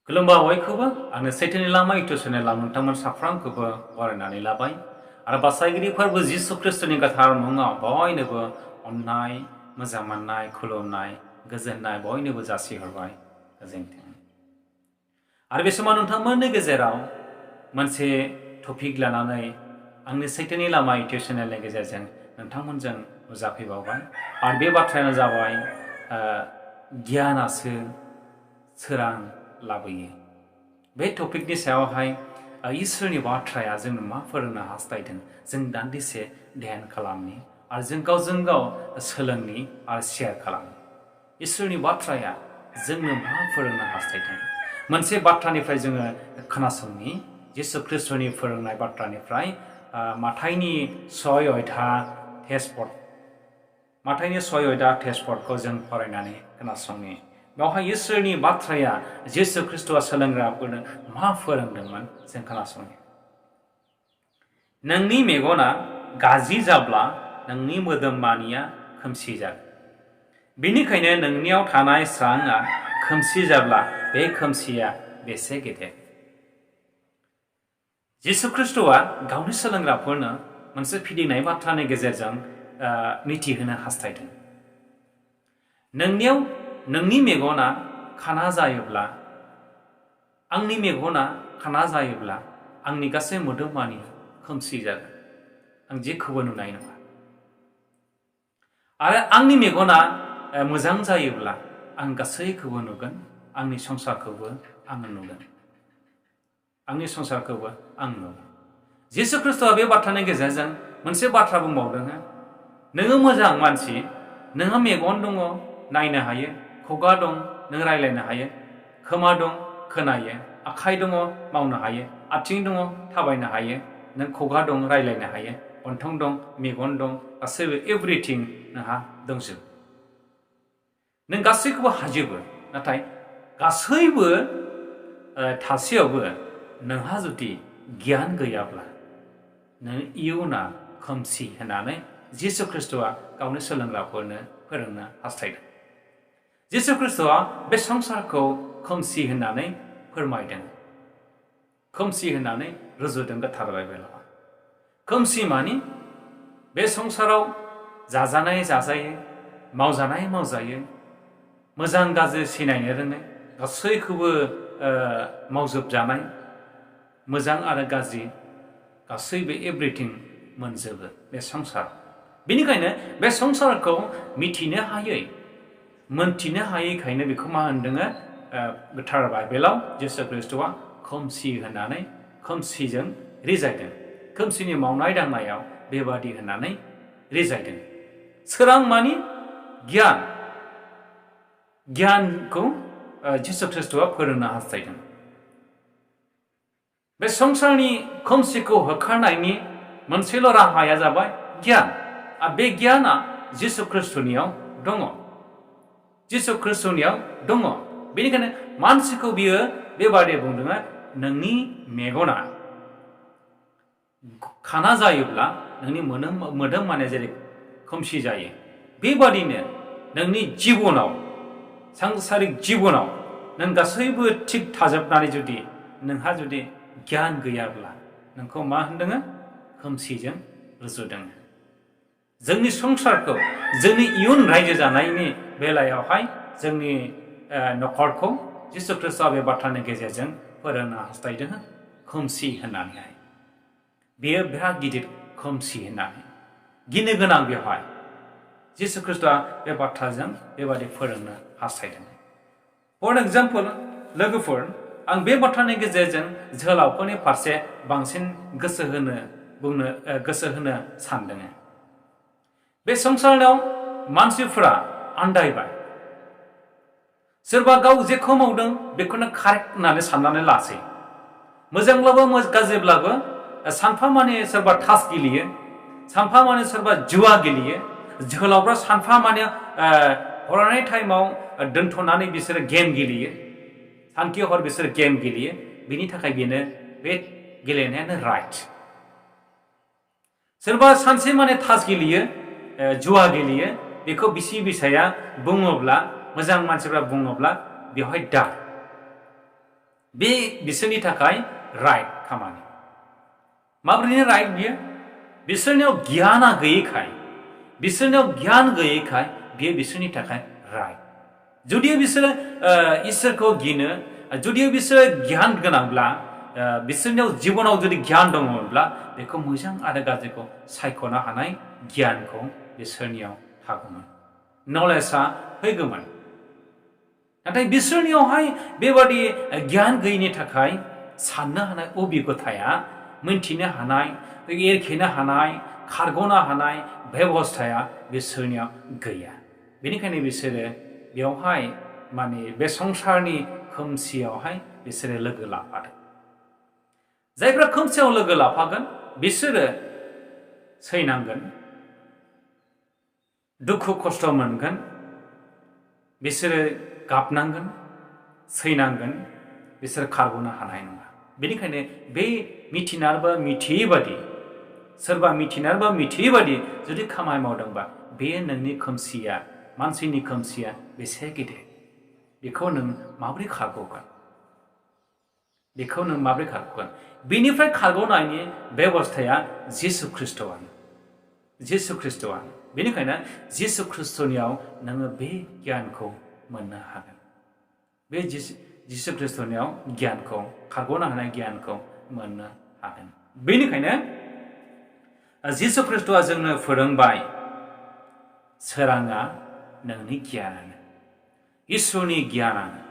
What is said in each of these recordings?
खुलुमबा बयखौबो आंनो सैथोनि लामा इउटुब चेनेलाव नोंथांमोन साफ्रोमखौबो बरायनानै लाबाय आरो बासायगिरिफोरबो जिसु ख्रिस्टनि गोथार मुङाव बयनोबो अननाय मोजां मोननाय खुलुमनाय गोजोननाय बयनोबो जासिहरबाय गोजोन्थों। आरो बे समाव नोंथांमोननि गेजेराव मोनसे टपिक लानानै आंनि सैथोनि लामा इउटुब चेनेलनि गेजेरजों नोंथांमोनजों नुजाफैबावबाय आरो बे बाथ्रायानो जाबाय गियानासो सोरां लाबोयो। बे टपिकनि सायावहाय इसोरनि बाथ्राया जोंनो मा फोरोंनो हास्थायदों जों दान्दिसे ध्यान खालामनि आरो जों गावजों गाव सोलोंनि आरो शेयार खालामनि। इसोरनि बाथ्राया जोंनो मा फोरोंनो हास्थायदों मोनसे बाथ्रानिफ्राय जोङो खोनासंनि जिसु ख्रिस्टनि फोरोंनाय बाथ्रानिफ्राय माथाइनि 6 अध्याय टेक्सटखौ जों फरायनानै खोनासंनि। बेवहाय इसोरनि बाथ्राया जिसु ख्रिस्टआ सोलोंग्राफोरनो मा फोरोंदोंमोन जों खोनासंनि। नोंनि मेगना गाज्रि जाब्ला नोंनि मोदोमानिया खोमसि जागोन। बेनिखायनो नोंनियाव थानाय स्रांआ खोमसि जाब्ला बे खोमसिया बेसे गेदेर। जिसु ख्रिस्टआ गावनि सोलोंग्राफोरनो मोनसे फिदिंनाय बाथ्रानि गेजेरजों मिथिहोनो हास्थायदों। नोंनि मेगना खाना जायोब्ला आंनि मेगना खाना जायोब्ला आंनि गासै मोदोमानि खोमसि जागोन। आं जेखौबो नुनाय नङा। आरो आंनि मेगना मोजां जायोब्ला आं गासैखौबो नुगोन। आंनि संसारखौबो आं नुगोन। जिसु ख्रिस्टआ बे बाथ्रानि गेजेरजों मोनसे बाथ्रा बुंबावदों। नोङो मोजां मानसि, नोंहा मेगन दङ नायनो हायो, खुगा दं नों रायज्लायनो हायो, खोमा दं खोनायो, आखाइ दङ मावनो हायो, आथिं दङ थाबायनो हायो, नों खुगा दं रायज्लायनो हायो, गन्थं दं मेगन दं गासैबो एभ्रिथिं नोंहा दंजोबो। नों गासैखौबो हाजोबो। नाथाय गासैबो थासेयावबो नोंहा जुदि गियान गैयाब्ला नों इयुना खोमसि होननानै जिसु ख्रिस्टआ गावनि सोलोंग्राफोरनो फोरोंनो हास्थायदों। जिसु ख्रिस्टआ बे संसारखौ खोमसि होननानै फोरमायदों। खोमसि होननानै रुजुदों गोथार बाइबेलाव। खोमसि मानि बे संसाराव जाजानाय जाजायो, मावजानाय मावजायो, मोजां गाज्रि सिनायनो रोङै, गासैखौबो मावजोबजानाय, मोजां आरो गाज्रि गासैबो एभ्रिथिं मोनजोबो बे संसार। बेनिखायनो बे संसारखौ मिथिनो हायै मोनथिनो हायैखायनो बेखौ मा होनदों गोथार बाइबेलाव जिसु ख्रिस्टआ खोमसि होननानै खोमसिजों रिजायदों। खोमसिनि मावनाय दांनायाव बेबादि होननानै रिजायदों। सोरां मानि गियानखौ जिसु ख्रिस्टआ फोरोंनो हास्थायदों। बे संसारनि खोमसिखौ होखारनायनि मोनसेल' राहाया जाबाय गियान। आरो बे गियाना जिसु ख्रिस्टनियाव दङ। बेनिखायनो मानसिखौ बियो बेबादि बुंदों नोंनि मेगना खाना जायोब्ला नोंनि मोदोमानो जेरै खोमसि जायो, बेबादिनो नोंनि जिबनाव सांसारिक जिबनाव नों गासैबो थिग थाजोबनानै जुदि नोंहा जुदि गियान गैयाब्ला नोंखौ मा होनदों खोमसिजों रुजुदों। जोंनि संसारखौ जोंनि इयुन रायजो जानायनि बेलायावहाय जोंनि न'खरखौ जिसु ख्रिस्टआ बे बाथ्रानि गेजेरजों फोरोंनो हास्थायदों खोमसि होननानैहाय। बेयो बिराद गिदिर खोमसि होननानै गिनो गोनां। बेवहाय जिसु ख्रिस्टआ बे बाथ्राजों बेबादि फोरोंनो हास्थायदों। फर एग्जाम्पल लोगोफोर, आं बे बाथ्रानि गेजेरजों जोहोलावफोरनि फारसे बांसिन गोसो होनो सानदों। बे संसाराव मानसिफोरा आन्दायबाय। सोरबा गाव जेखौ मावदों बेखौनो कारेक्ट होननानै साननानै लासै। मोजांब्लाबो गाज्रिब्लाबो सानफा माने सोरबा थास गेलेयो, सानफा माने सोरबा जुवा गेलेयो। जोहोलावफ्रा सानफा माने हरनाय टाइमाव दोनथ'नानै बिसोरो गेम गेलेयो। सानखि हर बिसोरो गेम गेलेयो। बिनि थाखाय बेनो बे गेलेनायानो राइट। सोरबा सानसे माने थास गेलेयो, जुवा गेलेयो, बेखौ बिसि बिसाया बुङोब्ला, मोजां मानसिफ्रा बुङोब्ला बेवहाय दा बे बिसोरनि थाखाय राइट खामानि माब्रैनो राइट बियो बिसोरनियाव गियाना गैयैखाय बिसोरनियाव गियान गैयैखाय बियो बिसोरनि थाखाय राइट जुदि बिसोरो इसोरखौ गिनो जुदि बिसोरो गियान गोनांब्ला बिसोरनियाव जिबनाव जुदि गियान दङब्ला बेखौ मोजां आरो गाज्रिखौ सायख'नो हानाय गियानखौ बिसोरनियाव थागौमोन नलेजआ फैगौमोन नाथाय बिसोरनियावहाय बेबादि गियान गैयिनि थाखाय साननो हानाय अबिगथाया मोनथिनो हानाय एरखेनो हानाय खारग'नो हानाय बेबस्थाया बिसोरनियाव गैया बेनिखायनो बिसोरो बेवहाय माने बे संसारनि खोमसियावहाय बिसोरो लोगो लाफादों जायफ्रा खोमसियाव लोगो लाफागोन बिसोरो सैनांगोन दुखु खस्थ' मोनगोन बिसोरो गाबनांगोन सैनांगोन बिसोर खारग'नो हानाय नङा बेनिखायनो बे मिथिनार बा मिथियै बादि सोरबा मिथिनार बा मिथियै बादि जुदि खामानि मावदोंबा बे नोंनि खोमसिया मानसिनि खोमसिया बेसे गिदिर बेखौ नों माबोरै खारग'गोन बेखौ नों माबोरै खारग'गोन बेनिफ्राय खारग'नायनि बेबस्थाया जिसु ख्रिस्ट'आनो बेनिखायनो जिसु ख्रिस्ट'नियाव नोङो बे गियानखौ मोननो हागोन बे जिसु ख्रिस्ट'नियाव गियानखौ खारग'नो हानाय गियानखौ मोननो हागोन बेनिखायनो जिसु ख्रिस्ट'आ जोंनो फोरोंबाय सोराङा नोंनि गियानानो इसोरनि गियानानो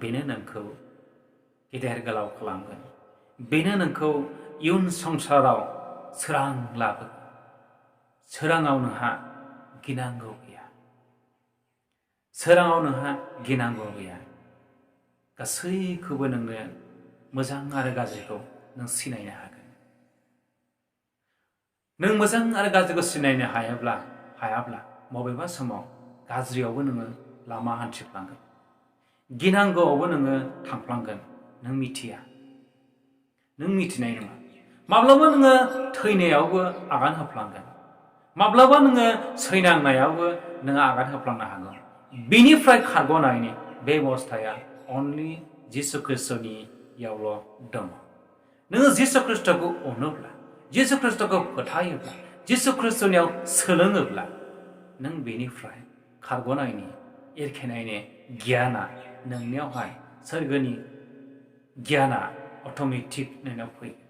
बेनो नोंखौ गेदेर गोलाव खालामगोन बेनो नोंखौ इयुन संसाराव सोरां लाबोगोन सोराङाव नोंहा गिनांगौ गैया सोराङाव नोंहा गिनांगौ गैया गासैखौबो नोंनो मोजां आरो गाज्रिखौ नों सिनायनो हागोन नों मोजां आरो गाज्रिखौ सिनायनो हायाब्ला बबेबा समाव गाज्रियावबो नोङो लामा हान्थिफ्लांगोन गिनांगौआवबो नोङो थांफ्लांगोन नों मिथिनाय नङा माब्लाबा नोङो थैनायावबो आगान होफ्लांगोन माब्लाबा नोङो सैनांनायावबो नोङो आगान होफ्लांनो हागौ बेनिफ्राय खारग'नायनि बेबस्थाया अनलि जिसु ख्रिस्ट'नियावल' दङ नोङो जिसु ख्रिस्ट'खौ अनोब्ला जिसु ख्रिस्ट'खौ फोथायोब्ला जिसु ख्रिस्ट'नियाव सोलोङोब्ला नों बेनिफ्राय खारग'नायनि एरखेनायनि गियाना नोंनियावहाय सोरगोनि गियाना अट'मेटिक नोंनाव फैगोन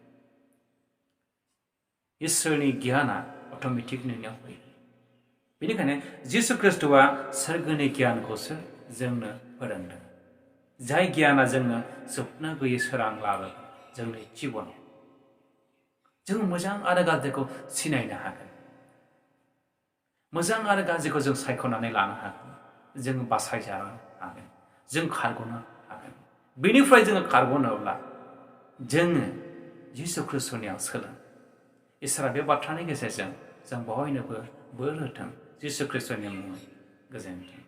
इसोरनि गियाना अट'मेटिक नोंनियाव फैगोन बेनिखायनो जिसु ख्रिस्ट'आ सोरगोनि गियानखौसो जोंनो फोरोंदों जाय गियाना जोंनो जोबनो गैयै सोरां लाबोगोन जोंनि जिबनाव जों मोजां आरो गाज्रिखौ सिनायनो हागोन मोजां आरो गाज्रिखौ जों सायख'नानै लानो हागोन जों बासायजानो हागोन जों खारग'नो हागोन बेनिफ्राय जोङो खारग'नोब्ला जोङो जिसु ख्रिस्ट'नियाव सोलों इसोरा बे बाथ्रानि गेजेरजों जों बयनोबो बोर होथों जिसु ख्रिस्ट'नि मुङै गोजोन्थों